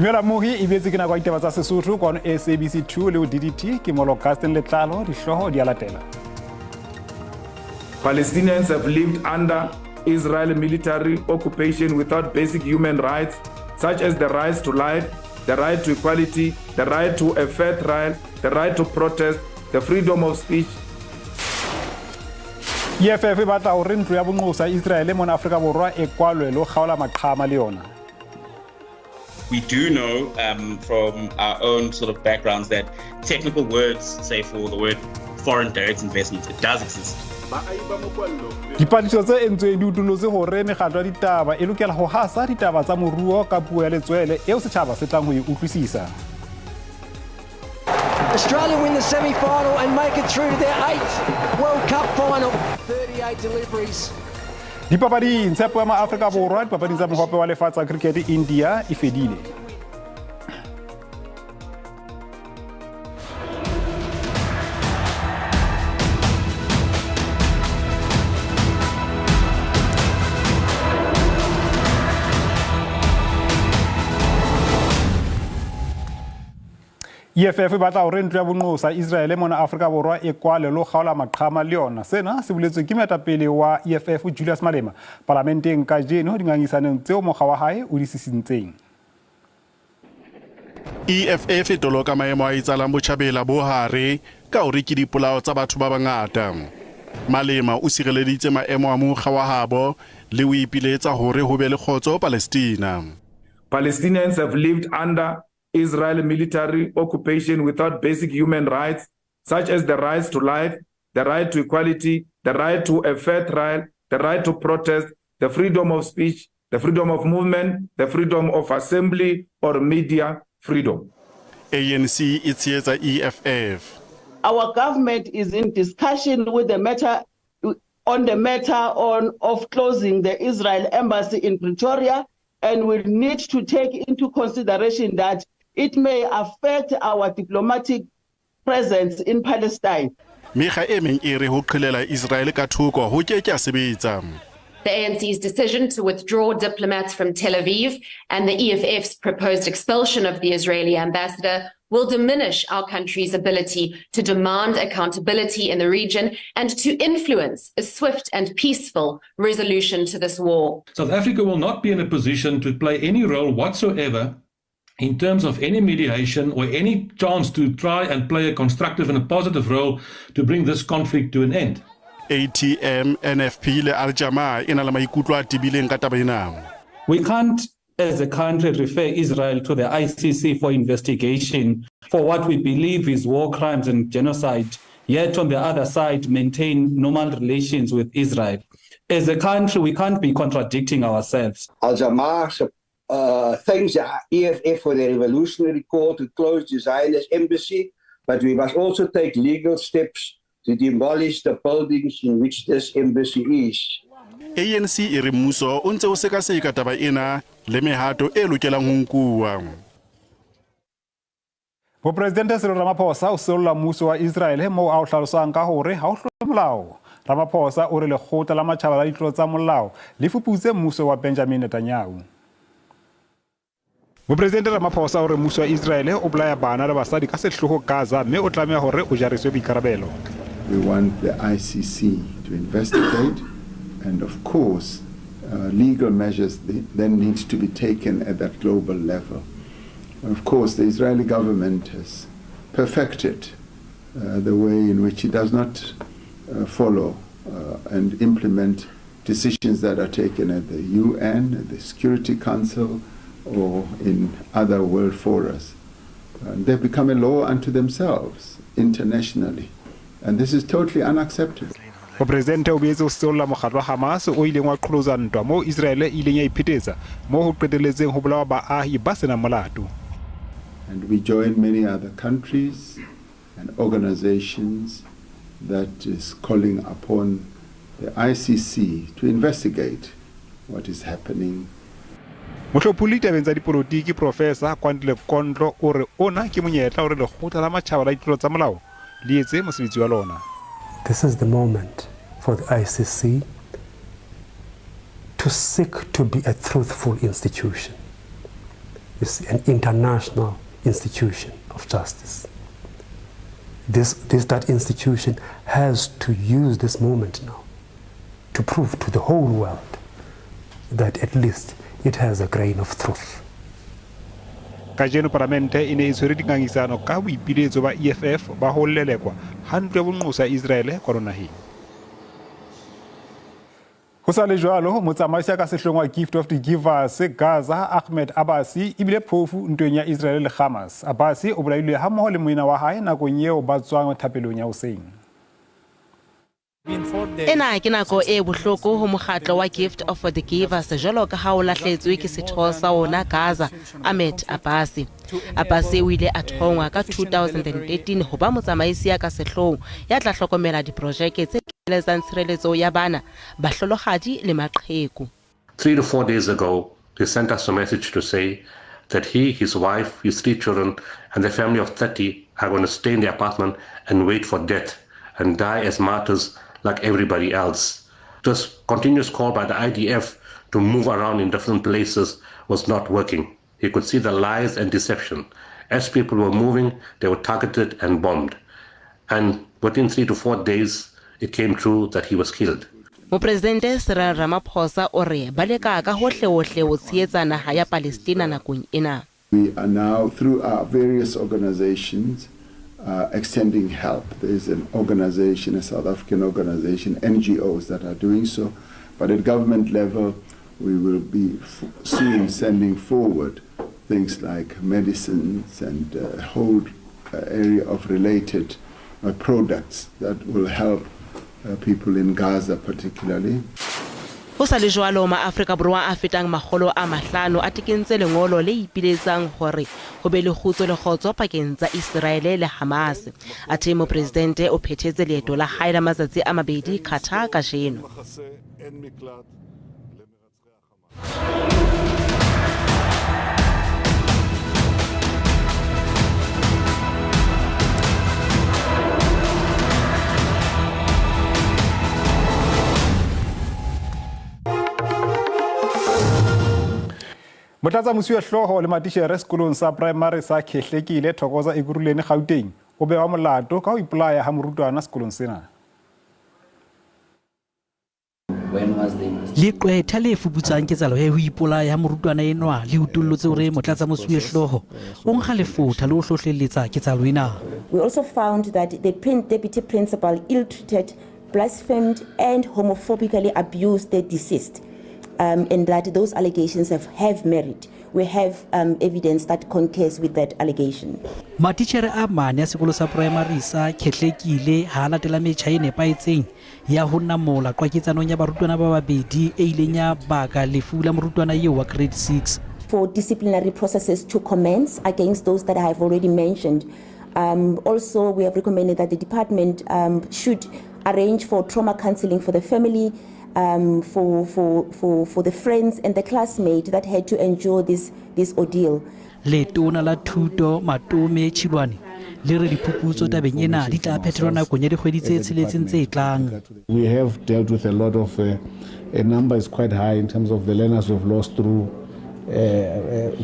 Dumela mohi e boetse ke nako ya ditaba tsa Sesotho kwano SABC 2 le ho DDT ke molo Gaston Letlalo dihlooho di a latela. Palestinians have lived under Israeli military occupation without basic human rights such as the right to life, the right to equality, the right to a fair trial, the right to protest, the freedom of speech. EFF e batla hore ntlo ya bonqosa Israele mona Afrika Borwa e kwalwe le ho kgaola maqhama le yona. We do know from our own sort of backgrounds that technical words, say for the word foreign direct investment, it does exist. Dipatlisiso tse entsweng di utullotse hore mekgatlo ya ditaba e lokela ho hasa ditaba tsa moruo ka puo ya letswele eo setjhaba se tlang ho e utlwisisa. Australia win the semi-final and make it through to their 8th World Cup final. 38 deliveries. Dipapading, tshepo ya maAfrika Borwa dipapading tsa mohope wa lefatshe wa cricket India e fedile. EFF e batla hore ntlo ya bonqosa Israele mona Afrika Borwa e kwale le ho kgaola maqhama le yona. Sena se boletswe ke moetapele wa EFF Julius Malema palamenteng kajeno dingangisanong tseo mokga wa hae o di sisintseng. EFF e toloka maemo a etsahalang Botjhabela bo Hare ka hore ke dipolao tsa batho ba bangata. Malema o sireleditse maemo a mokga wa habo le o ipiletsa hore ho be le kgotso Palestina. Palestinians have lived under Israeli military occupation without basic human rights such as the right to life, the right to equality, the right to a fair trial, the right to protest, the freedom of speech, the freedom of movement, the freedom of assembly or media freedom. ANC e tshehetsa EFF. Our government is in discussion with the matter on the matter on of closing the Israel embassy in Pretoria and will need to take into consideration that it may affect our diplomatic presence in Palestine. Mekga e meng e re ho qhelela Israel ka thoko ho ke ke ha sebetsa. The ANC's decision to withdraw diplomats from Tel Aviv and the EFF's proposed expulsion of the Israeli ambassador will diminish our country's ability to demand accountability in the region and to influence a swift and peaceful resolution to this war. South Africa will not be in a position to play any role whatsoever in terms of any mediation or any chance to try and play a constructive and a positive role to bring this conflict to an end. ATM, NFP le Al Jama-ah e na le maikutlo a tebileng ka taba ena. We can't, as a country, refer Israel to the ICC for investigation for what we believe is war crimes and genocide, yet on the other side maintain normal relations with Israel. As a country, we can't be contradicting ourselves. Al Jama-ah thanks the EFF for the revolutionary call to close the Zionist embassy, but we must also take legal steps to demolish the buildings in which this embassy is. ANC e re mmuso o ntse o sekaseka taba ena le mehato e lokelang ho nkuwa. Mopresidente Cyril Ramaphosa o seolla mmuso wa Israele moo a o hlalosang ka hore ha o hlole molao. Ramaphosa o re lekgotla la matjhaba la ditlolo tsa molao le fuputse mmuso wa Benjamin Netanyahu. Mopresidente Ramaphosa o re mmuso wa Israele o bolaya bana le basadi ka sehloho Gaza mme o tlameha hore o jariswe boikarabelo. We want the ICC to investigate and of course legal measures then need to be taken at that global level. Of course, the Israeli government has perfected the way in which it does not follow and implement decisions that are taken at the UN, at the Security Council, or in other world forums. They've become a law unto themselves internationally, and this is totally unacceptable. Mopresidente o boetse o seolla mokgatlo wa Hamas o ileng wa qholotsa ntwa moo Israele e ileng ya iphetetsa moo ho qetelletseng ho bolawa baahi ba senang molato. And we join many other countries and organizations that is calling upon the ICC to investigate what is happening. Mohlopholli tabeng tsa dipolotiki Professor Kwandile Kondlo o re ona ke monyetla hore lekgotla la matjhaba la ditlolo tsa molao le etse mosebetsi wa lona. This is the moment for the ICC to seek to be a truthful institution. is an international institution of justice. This, this, that institution has to use this moment now to prove to the whole world that at least it has a grain of truth. Kajeno palamente e ne e tshwere dingangisano ka boipiletso ba EFF ba ho lelekwa ha ntlo ya bonqosa Israele kwano naheng. Ho sa le jwalo, motsamaisi ya ka sehloohong wa Gift of the Givers Gaza, Ahmed Abbasi, ebile phofu ntweng ya Israel le Hamas. Abbasi o bolailwe hammoho le moena wa hae nakong eo ba tswang thapelong ya hoseng. Ena ke nako e bohloko ho mokgatlo wa Gift of the Givers jwalo ka ha o lahletswe ke setho sa ona Gaza, Ahmed Abbasi. Abbasi o ile a thongwa ka 2013 ho ba motsamaisi ya ka sehloohong ya tla hlokomela diprojeke tse kenyeletsang tshireletso ya bana, bahlolohadi le maqheku. 3 to 4 days ago, they sent us a message to say that he, his wife, his 3 children, and the family of 30 are going to stay in the apartment and wait for death and die as martyrs like everybody else. This continuous call by the IDF to move around in different places was not working. He could see the lies and deception. As people were moving, they were targeted and bombed. And within 3 to 4 days, it came true that he was killed. Mopresidente Cyril Ramaphosa o re ba leka ka hohlehohle ho tshehetsa naha ya Palestina nakong ena. We are now, through our various organizations, extending help. There is an organization, a South African organization, NGOs that are doing so. But at government level, we will be soon sending forward things like medicines and a whole area of related products that will help people in Gaza particularly. Ho sa le jwalo, maAfrika Borwa a fetang 500 a tekentse lengolo le ipiletsang hore ho be le kgutso le kgotso pakeng tsa Iseraele le Hamas. Athe mopresidente o phethetse leeto la hae la matsatsi a mabedi Qatar kajeno. Motlatsa mosuwehlooho le matitjhere sekolong sa primary sa Khehlekile Thokoza Ekurhuleni Gauteng o bewa molato ka ho ipolaya ha morutwana sekolong sena. Leqwetha le fuputsang ketsahalo ya ho ipolaya ha morutwana enwa le utollotse hore motlatsa mosuwehlooho o nkga lefotha le ho hlohlelletsa ketsahalo ena. We also found that the deputy principal ill-treated, blasphemed and homophobically abused the deceased. And that those allegations have merit. We have evidence that concurs with that allegation. Matitjhere a mane a sekolo sa primary sa Khehlekile ha latela metjha e nepahetseng ya ho namola qwaketsanong ya barutwana ba babedi e ileng ya baka lefu la morutwana eo wa grade 6. For disciplinary processes to commence against those that I have already mentioned. Also, we have recommended that the department should arrange for trauma counseling for the family, for the friends and the classmate that had to endure this ordeal. Letona la thuto Matome Chiloane le re diphuputso tabeng ena di tla phethelwa nakong ya dikgwedi tse tsheletseng tse tlang. We have dealt with a lot of a number is quite high in terms of the learners we've lost through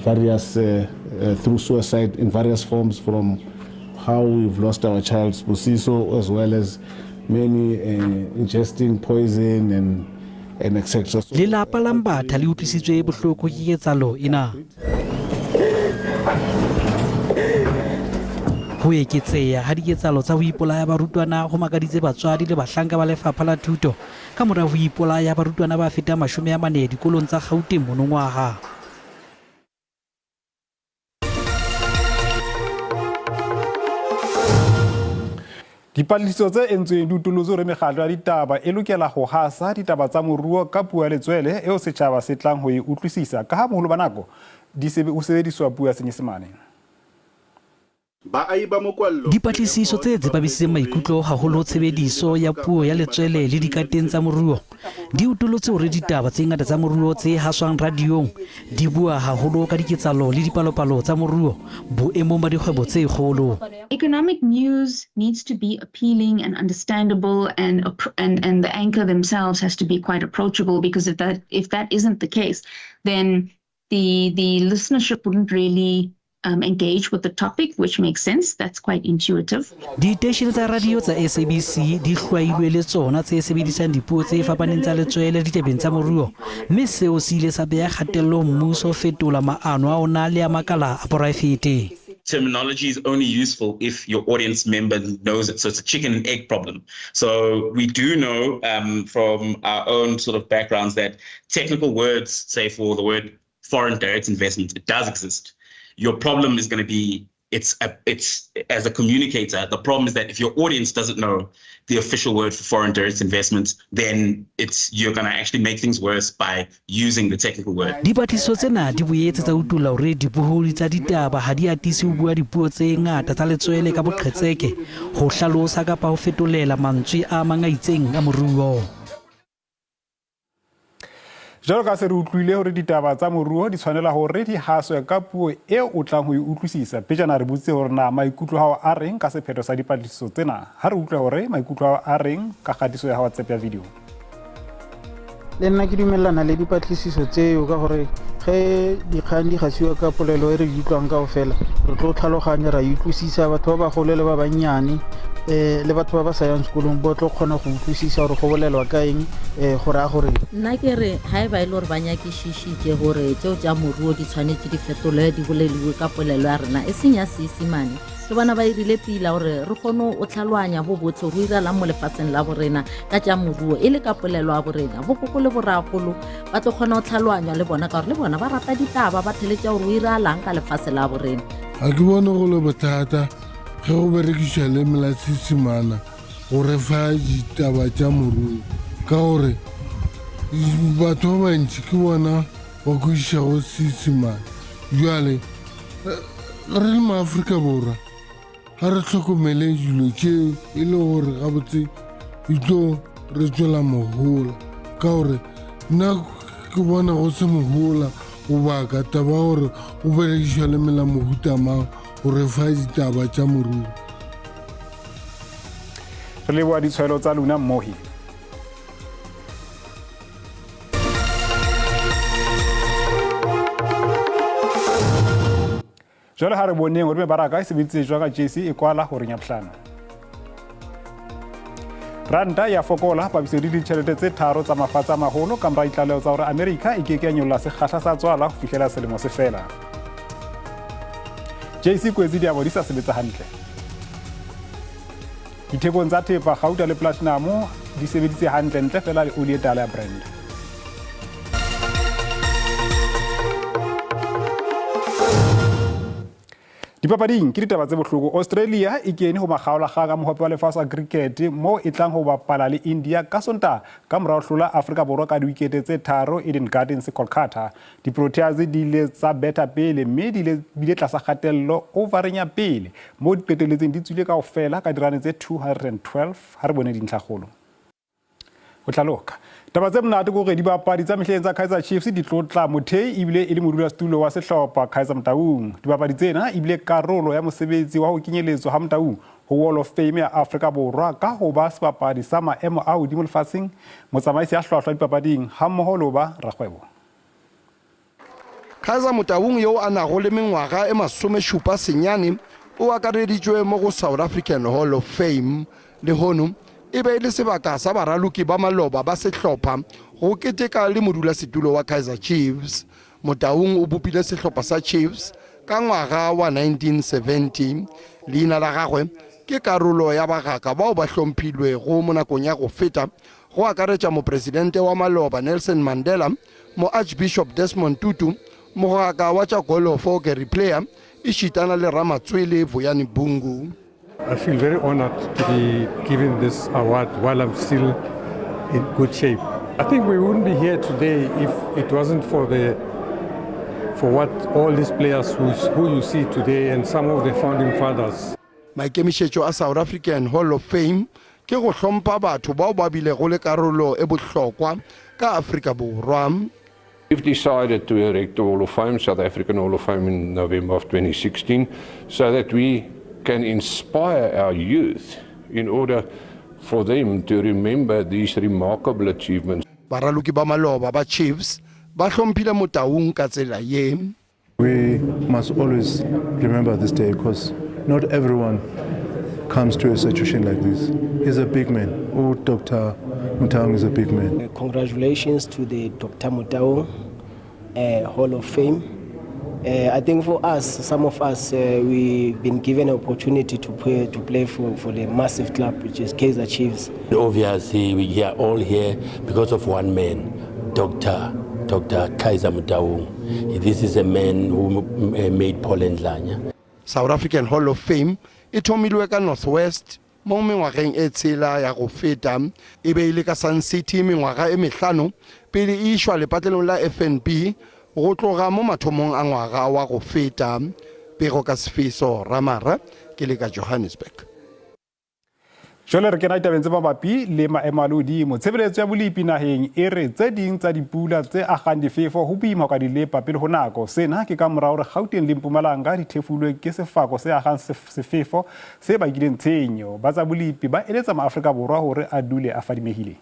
various through suicide in various forms, from how we've lost our child Sibusiso, as well as many ingesting poison and etc. Lelapa la Mbatha le utlwisitswe bohloko ke ketsahalo ena. Ho eketseha ha diketsahalo tsa ho ipolaya barutwana ho makaditse batswadi le bahlanka ba lefapha la thuto ka mora ho ipolaya barutwana ba fetang 40 dikolong tsa Gauteng monongwaha. Dipatlisiso tse entsweng di utollotse hore mekgatlo ya ditaba e lokela ho hasa ditaba tsa moruo ka puo ya letswele eo setjhaba se tlang ho e utlwisisa, ka ha boholo ba nako ho sebediswa puo ya Senyesemane. Dipatlisiso tse tsepamisitseng maikutlo haholo tshebediso ya puo ya letswele le dikateng tsa moruo di utollotse hore ditaba tse ngata tsa moruo tse haswang radiong di bua haholo ka diketsahalo le dipalopalo tsa moruo boemong ba dikgwebo tse kgolo. Economic news needs to be appealing and understandable, and the anchor themselves has to be quite approachable, because if that isn't the case, then the the listenership wouldn't really um, engage with the topic, which makes sense. That's quite intuitive. Diteishene tsa radio tsa SABC di hlwailwe le tsona tse sebedisang dipuo tse fapaneng tsa letswele ditabeng tsa moruo, mme seo se ile sa beha kgatello ho mmuso ho fetola maano a ona le a makala a poraefete. Terminology is only useful if your audience member knows it. So it's a chicken and egg problem. So we do know um, from our own sort of backgrounds that technical words, say for the word foreign direct investment, it does exist. Your problem is going to be it's a, it's as a communicator the problem is that if your audience doesn't know the official word for foreign direct investment then it's you're going to actually make things worse by using the technical word. Dipatlisiso tsena di boetse tsa utolla hore dibohodi tsa ditaba ha di atise ho bua dipuo tse ngata tsa letswele ka boqhetseke ho hlalosa kapa ho fetolela mantswe a mang a itseng a moruo. Jwalo ka se re utlwile hore ditaba tsa moruo di tshwanela hore di haswe ka puo eo o tlang ho e utlwisisa. Pejana re botse hore na maikutlo hao a reng ka sephetho sa dipatlisiso tsena. Ha re utlwe hore maikutlo hao a reng ka kgatiso ya WhatsApp ya video. Le nna ke dumellana le dipatlisiso tseo ka gore ge dikgang di gasiwa ka polelo e re di utlwang kao fela re tlo tlhaloganya ra utlwisisa batho ba bagolo le ba bannyane um le batho ba ba sa yang sekolong ba tlo kgona go utlwisisa gore go bolelwa ka eng um go raya gore Nna ke re ga e ba e le gore ba nyakišišitše gore tšeo tša moruo di tshwanetše di fetolwe di boleliwe ka polelo ya rena e seng ya Seisimane, ke bona ba irile pila gore re kgone o tlhaloanya bo botlhe go iralang mo lefatsheng la borena ka tša moruo e le ka polelo ya borena. Bokoko le boragolo ba tlo kgona go tlhaloanywa le bona ka gore le bona ba rata ditaba ba theletša gore o iralang ka lefase la borena. Ga ke bone go le bothata ge go berekišwa leme la Seisemana go re fa ditaba tša moruo ka gore batho ba bantši ke bona ba kwešišago Seisemane. Bjale re le maAfrika Borwa ga re hlokomele dilo tšeo e le gore gabotse di tlo re tswela mohola ka gore nna ke bona go se mohola go baka taba gore go berekišwa le mela mohuta mang go re fa ditaba tša moruo. Re leboha ditshwaelo tsa lona mmohi. Jwale ha re boneng hore mebaraka e sebeditse jwang ka JSE e kwala horeng ya bohlano. Ranta ya fokola papisong le ditjhelete tse tharo tsa mafatshe a maholo ka mora ditlaleho tsa hore Amerika e ke ke ya nyolla sekgahla sa tswala ho fihlela selemo se fela. JSE kwetse diabo di sa sebetsa hantle. Dithekong tsa thepa, gauta le platinum di sebeditse hantle ntle fela le oli e tala ya Brent. Dipapading ke ditaba tse bohloko. Australia e kene ho makgaolakgang a mohope wa lefatshe wa cricket moo e tlang ho bapala le India ka Sontaha ka mora ho hlola Afrika Borwa ka diwikete tse tharo Eden Gardens Kolkata. Di-Proteas di ile tsa betha pele mme di bile tlasa kgatello overeng ya pele moo di qetelletseng di tswile kaofela ka dirane tse 212. Ha re bone dintlhakgolo. Ho tla loka. Taba tse monate ke hore dibapadi tsa mehleng tsa Kaizer Chiefs di tlotla mothei ebile e le modulasetulo wa sehlopha Kaizer Motaung. Dibapadi tsena ebile karolo ya mosebetsi wa ho kenyeletswa ha Motaung ho Wall of Fame ya Afrika Borwa ka ho ba sebapadi sa maemo a hodimo lefatsheng, motsamaisi ya hlwahlwa dipapading hammoho le ho ba rakgwebo. Kaizer Motaung yo a nago le mengwaga e 79 o akareditšwe mo go South African Hall of Fame. Lehono e be e le sebaka sa baraloki ba maloba ba sehlopha go keteka le modulasetulo wa Kaizer Chiefs. Motaung o bopile sehlopha sa Chiefs ka ngwaga wa 1970. Leina la gagwe ke karolo ya bagaka bao ba hlomphilwego mo nakong ya go feta, go akaretša mopresidente wa maloba Nelson Mandela, mo-Archbishop Desmond Tutu, mogaka wa tša golofo Gary Player, ešitana le ramatswele Vuyani Bungu. I feel very honored to be given this award while I'm still in good shape. I think we wouldn't be here today if it wasn't for what all these players who you see today and some of the founding fathers. Maikemišetšo a South African Hall of Fame ke go hlompha batho bao ba bilego le karolo e bohlokwa ka Afrika Borwa. We've decided to erect the Hall of Fame, South African Hall of Fame, in November of 2016, so that we can inspire our youth in order for them to remember these remarkable achievements. Baraloki ba maloba ba Chiefs Ba hlomphile Motaung ka tsela ye. We must always remember this day because not everyone comes to a situation like this. He's a big man. Oh, Dr. Motaung is a big man. Congratulations to the Dr. Motaung Hall of Fame. I think for us, some of us, we've been given an opportunity to play for the massive club, which is Kaizer Chiefs. Obviously, we are all here because of one man, Dr. Kaizer Motaung. This is a man who made Paul Ndlanya. South African Hall of Fame e thomilwe ka Northwest mo mengwageng e tshela ya go feta, e be ile ka Sun City mengwaga e mehlano pele e išwa lepatlelong la FNB go tloga mo mathomong a ngwaga wa go feta. Pego ka Sefiso Ramara ke le ka Johannesburg. Jwale re kena ditabeng tse mabapi le maemo a lehodimo. Tshebeletso ya bolepi naheng e re tse ding tsa dipula tse agang difefo ho boima ka di lepa pele ho nako. Sena ke ka mora hore Gauteng le Mpumalanga di thefulwe ke sefako se agang sefefo se bakileng tshenyo. Ba tsa bolepi ba eletsa maAfrika Borwa hore a dule a fadimehile.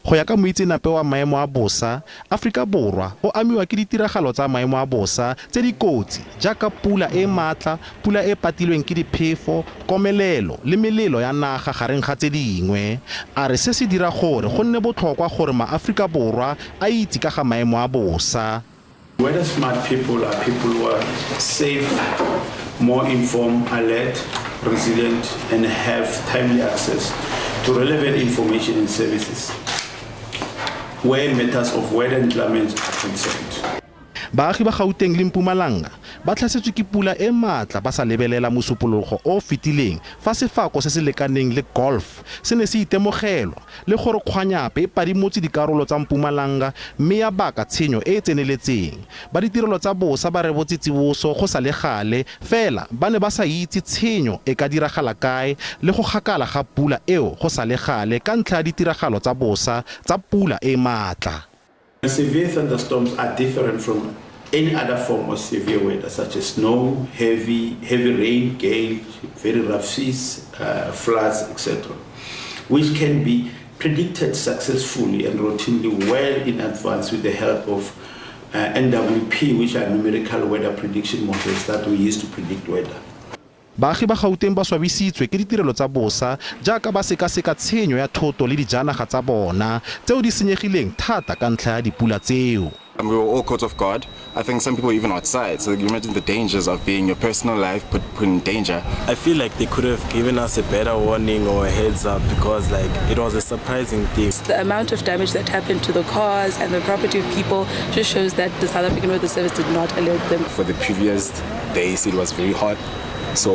Go ya ka moitsenape wa maemo a bosa, Afrika Borwa o amiwa ke ditiragalo tsa maemo a bosa tse di kotsi jaaka pula e maatla, pula e patilweng ke diphefo, komelelo le melelo ya naga gareng ga tse dingwe. A re se se dira gore go nne botlhokwa gore maAfrika Borwa a itse ka ga maemo a bosa. Weather smart people are people who are safe, more informed, alert, resilient, and have timely access to relevant information and services where matters of weather and climate are concerned. Baagi ba Gauteng le Mpumalanga ba tlhasetswe ke pula e maatla ba sa lebelela mosupologo o fetileng fa sefako se se lekaneng le golf se ne se itemogelwa le gore kgwanyape e padimotse dikarolo tsa Mpumalanga mme ya baka tshenyo e e tseneletseng. Ba ditirelo tsa bosa ba rebotse tsiboso go sa le gale, fela ba ne ba sa itse tshenyo e ka diragala kae le go gakala ga pula eo go sa le gale ka ntlha ya ditiragalo tsa bosa tsa pula e maatla. Severe thunderstorms are different from any other form of severe weather, such as snow, heavy rain, gale, very rough seas, floods, etc., which can be predicted successfully and routinely well in advance with the help of NWP, which are numerical weather prediction models that we use to predict weather. Baagi ba Gauteng ba swabisitswe ke ditirelo tsa bosa jaaka ba sekaseka tshenyo ya thoto le dijanaga tsa bona tseo di senyegileng thata ka ntlha ya dipula tseo. We were all caught off guard. I think some people even outside. So you imagine the dangers of being your personal life put in danger. I feel like they could have given us a better warning or a heads up because like it was a surprising thing. The amount of damage that happened to the cars and the property of people just shows that the South African Weather Service did not alert them. For the previous days it was very hot, so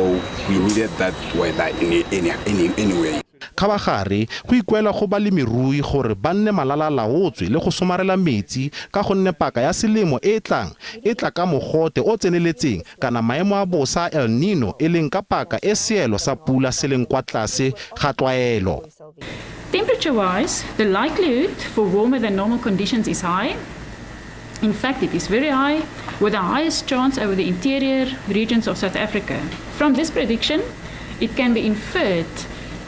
we needed that weather in any way. Kgabagare go ikuela go balemirui gore ba nne malalalaotswe le go somarela metsi ka gonne paka ya selemo e tlang e tla ka mogote o tseneletseng kana maemo a bosa El Nino e leng ka paka e seelo sa pula se leng kwa tlase ga tlwaelo. Temperature wise, the likelihood for warmer than normal conditions is high. In fact, it is very high, with the highest chance over the interior regions of South Africa. From this prediction, it can be inferred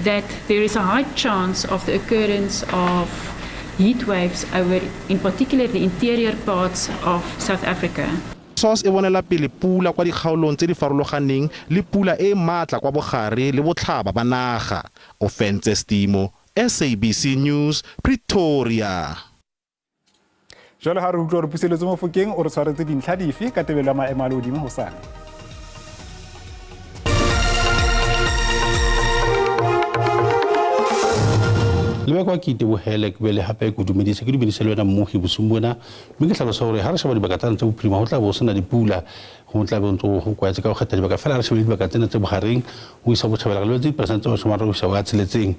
that there is a high chance of the occurrence of heat waves over, in particular, the interior parts of South Africa. SAWS e bonela pele pula kwa dikgaolong tse di farologaneng le pula e maatla kwa bogare le botlhaba ba naga. Ofentse Stimo, SABC News, Pretoria. Jwale ha re utlwa re puseletso Mofokeng o re tshwaretse dintlha dife ka tebelo ya maemo a lehodimo hosane. Le kwa ke itebohele ke bele hape ke dumedise ke dumedise le wena mmogi bosung bona mme ke tlhalosa gore ha re sheba dibaka tsena tse bophirima ho tla bo sena dipula go tla bo ntse go kwaetse ka go kgetha dibaka fela re shebile dibaka tsena tse bogareng ho isa botjhabela re lebetse diperesente tse 30 ho isa ho 6.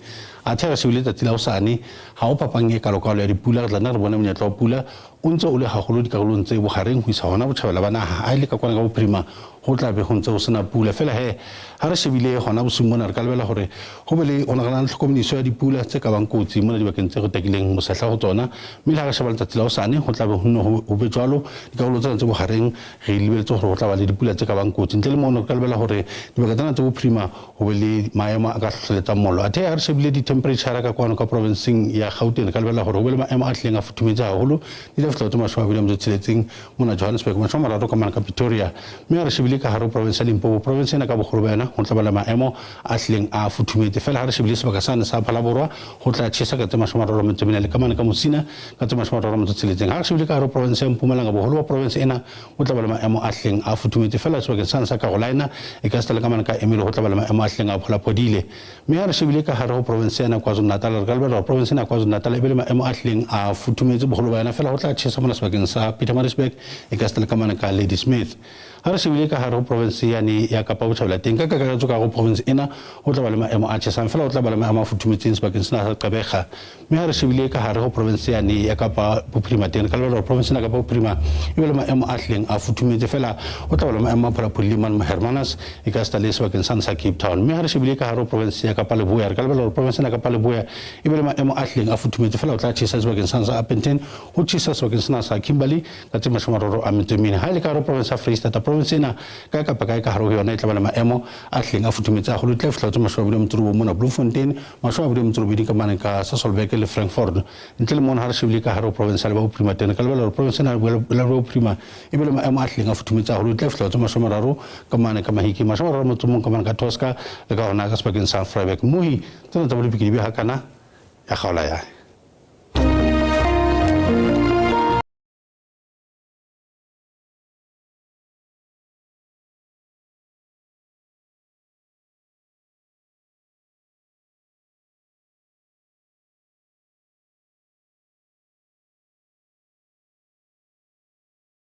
Athe re shebile tsatsi la hosane ha o phapang e kalokalo ya dipula re tla nna re bone monyetla wa pula o ntse o le haholo dikarolong tse bohareng ho isa hona botjhabela ba naha. Ha e le ka kwana ka bophirima ho tla be ho ntse ho sena pula fela. He ha re shebile hona bosiung mona, re ka lebela hore ho be le ho nagana le tlhokomediso ya dipula tse ka bang kotsi mona dibakeng tse re takileng mosehla ho tsona. Mme le ha re sheba letsatsi la hosane, ho tla be ho nne ho be jwalo. Dikarolo tsena tse bohareng re lebeletse hore ho tla ba le dipula tse ka bang kotsi. Ntle le mono, re ka lebela hore dibaka tsena tse bophirima ho be le maemo a ka hlohleletsang mollo. Athe ha re shebile di-temperature ka kwano ka provinceng ya Gauteng, re ka lebela hore ho be le maemo a hlileng a futhumetse haholo. Di tla fihla ho tse 26 mona Johannesburg, 30 ka mane ka Pretoria. Mme ha re shebile ka hare ho province ya Limpopo, province ena ka bogolo ba yona ho tla ba le maemo a hlileng a futhumetse fela. Ha re shebile sebaka sane sa Phalaborwa, ho tla tjhesa ka tse 34 le ka mane ka Musina ka tse 36. Ha re shebile ka hare ho province ya Mpumalanga, boholo ba province ena ho tla ba le maemo a hlileng a futhumetse fela. Sebakeng sane sa Carolina e ka seta le ka mane ka Emelo ho tla ba le maemo a hlileng a pholaphodile. Mme ha re shebile ka hare ho province ena KwaZulu-Natal, re ka lebella hore province ena KwaZulu-Natal e be le maemo a hlileng a futhumetse boholo ba yona fela. Ho tla tjhesa mona sebakeng sa Pietermaritzburg e ka seta le ka mane ka Ladysmith. Ha re shebile ka hare ho province yane ya Kapa Botjhabela teng, ka kakaretso ka hare ho province ena ho tla ba le maemo a tjhesang fela. Ho tla ba le maemo a futhumetseng sebakeng sena sa Gqeberha. Mme ha re shebile ka hare ho province yane ya Kapa Bophirima teng, re ka lebella hore province ena Kapa Bophirima e be le maemo a hlileng a futhumetse fela. Ho tla ba le maemo a pholaphodile mane Hermanus e ka seta le sebakeng sane sa Cape Town. Mme ha re shebile ka hare ho province ya Kapa Leboya, re ka lebella hore province ena Kapa Leboya e be le maemo a hlileng a futhumetse fela. Ho tla tjhesa sebakeng sane sa Upington, ho tjhesa sebakeng sena sa Kimberley ka tse 34. Ha e le ka hare ho province ya Freistata, province ena kae kapa kae ka hare ho yona e tla ba le maemo a hlileng a futhumetse haholo. Di tla fihla ho tse 29 mona Bloemfontein, 28 ka mane ka Sasolburg le Frankfort. Ntle le mono, ha re shebile ka hare ho province ya Leboya Bophirima teng, re ka lebella hore province ena ya Leboya Bophirima e be le maemo a hlileng a futhumetse haholo. Di tla fihla ho tse 30 ka mane ka Mahikeng, 31 ka mane ka Tosca le ka hona ka sebakeng sa Vryburg. Mohi tsena tsa bolipi ke di beha kana ya kgaola yae.